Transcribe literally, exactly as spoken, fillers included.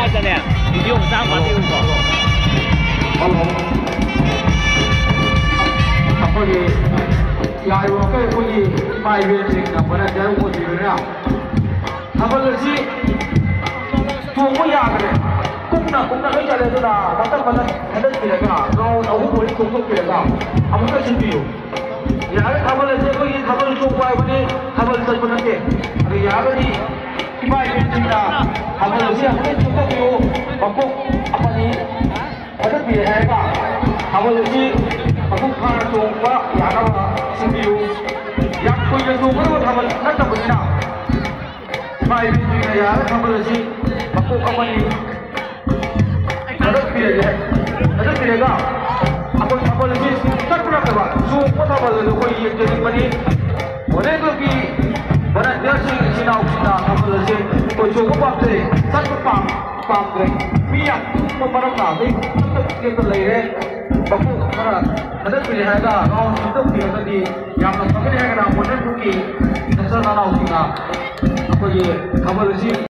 ꯁꯤꯗꯅꯦ ꯚꯤꯗꯤꯑꯣ ꯃꯆꯥ ꯑꯃ ꯀꯥꯞꯄꯤꯌꯨꯀꯣ꯫ ꯍꯜꯂꯣ꯫ ꯑꯩꯈꯣꯏꯒꯤ ꯌꯥꯏꯔꯤꯕ ꯃꯈꯩ ꯑꯩꯈꯣꯏꯒꯤ ꯏꯃꯥ ꯏꯕꯦꯟꯁꯤꯡꯅ ꯐꯖꯅ ꯌꯥꯏꯔꯣ ꯑꯣꯏꯕꯤꯕꯅꯤꯅ ꯊꯥꯕꯜ ꯑꯁꯤ ꯆꯣꯡꯕ ꯌꯥꯗ꯭ꯔꯦ꯫ ꯀꯨꯝꯅ ꯀꯨꯝꯅ ꯂꯣꯏ ꯆꯠꯂꯦ꯫ ꯑꯗꯨꯅ ꯃꯇꯝ ꯃꯇꯝ ꯊꯥꯗꯠꯄꯤꯔꯒ ꯔꯥꯎꯟ ꯑꯍꯨꯝ ꯃꯔꯤ ꯆꯣꯡꯊꯣꯛꯄꯤꯔꯒ ꯑꯃꯨꯛꯀ ꯁꯤꯟꯕꯤꯌꯨ꯫ ꯌꯥꯔꯦ, ꯊꯥꯕꯜ ꯑꯁꯤ ꯑꯩꯈꯣꯏꯒꯤ ꯊꯥꯕꯜ ꯆꯣꯡꯕ ꯍꯥꯏꯕꯅꯤ, ꯊꯥꯕꯜ ꯆꯠꯄ ꯅꯠꯇꯦ꯫ ꯑꯗꯨ ꯌꯥꯔꯒꯗꯤ ꯏꯃꯥ ꯏꯕꯦꯟꯁꯤꯡꯅ ꯊꯥꯕꯜ ꯑꯁꯤ ꯑꯃꯨꯛꯇ ꯆꯣꯡꯊꯣꯛꯄꯤꯌꯨ꯫ ꯃꯀꯣꯛ ꯑꯃꯅꯤ ꯊꯥꯗꯠꯄꯤꯔꯦ ꯍꯥꯏꯔꯒ ꯊꯥꯕꯜ ꯑꯁꯤ ꯃꯄꯨꯡ ꯐꯥꯅ ꯆꯣꯡꯕ ꯌꯥꯅꯕ ꯁꯤꯟꯕꯤꯌꯨ꯫ ꯌꯥꯝ ꯀꯨꯏꯅ ꯆꯣꯡꯒꯗꯕ ꯊꯥꯕꯜ ꯅꯠꯇꯕꯅꯤꯅ ꯏꯃꯥ ꯏꯕꯦꯟꯁꯤꯡꯅ ꯌꯥꯔꯒ ꯊꯥꯕꯜ ꯑꯁꯤ ꯃꯀꯣꯛ ꯑꯃꯅꯤ ꯊꯥꯗꯠꯄꯤꯔꯒꯦ꯫ ꯊꯥꯗꯠꯄꯤꯔꯒ ꯑꯩꯈꯣꯏ ꯊꯥꯕꯜ ꯑꯁꯤ ꯆꯠꯄ ꯅꯠꯇꯕ ꯆꯣꯡꯕ ꯊꯥꯕꯜ ꯑꯗꯨ ꯑꯩꯈꯣꯏ ꯌꯦꯡꯖꯅꯤꯡꯕꯅꯤ꯫ ꯍꯣꯔꯦꯟꯗꯨꯒꯤ ꯚꯣꯂꯟꯇꯤꯌꯔꯁꯤꯡ ꯏꯆꯤꯟ ꯏꯅꯥꯎꯁꯤꯡꯅ ꯊꯥꯕꯜ ꯑꯁꯤ ꯑꯩꯈꯣꯏ ꯆꯣꯡꯕ ꯄꯥꯝꯖꯩ, ꯆꯠꯄ ꯄꯥꯝ-, ꯄꯥꯝꯗ꯭ꯔꯦ꯫ ꯃꯤ ꯌꯥꯝ ꯊꯨꯝꯕ ꯃꯔꯝꯅ ꯑꯗꯩ ꯆꯠꯄ ꯂꯦꯞꯄ ꯂꯩꯔꯦ꯫ ꯃꯄꯨ ꯈꯔ ꯊꯥꯗꯠꯄꯤꯔꯦ ꯍꯥꯏꯔꯒ ꯔꯥꯎꯟ ꯁꯤꯟꯗꯣꯛꯄꯤꯔꯒꯗꯤ ꯌꯥꯝꯅ ꯐꯒꯅꯤ ꯍꯥꯏꯅ ꯚꯣꯂꯟꯇꯤꯌꯔꯒꯤ ꯅꯆꯟ ꯅꯅꯥꯎꯁꯤꯡꯅ ꯑꯩꯈꯣꯏꯒꯤ ꯊꯥꯕꯜ ꯑꯁꯤ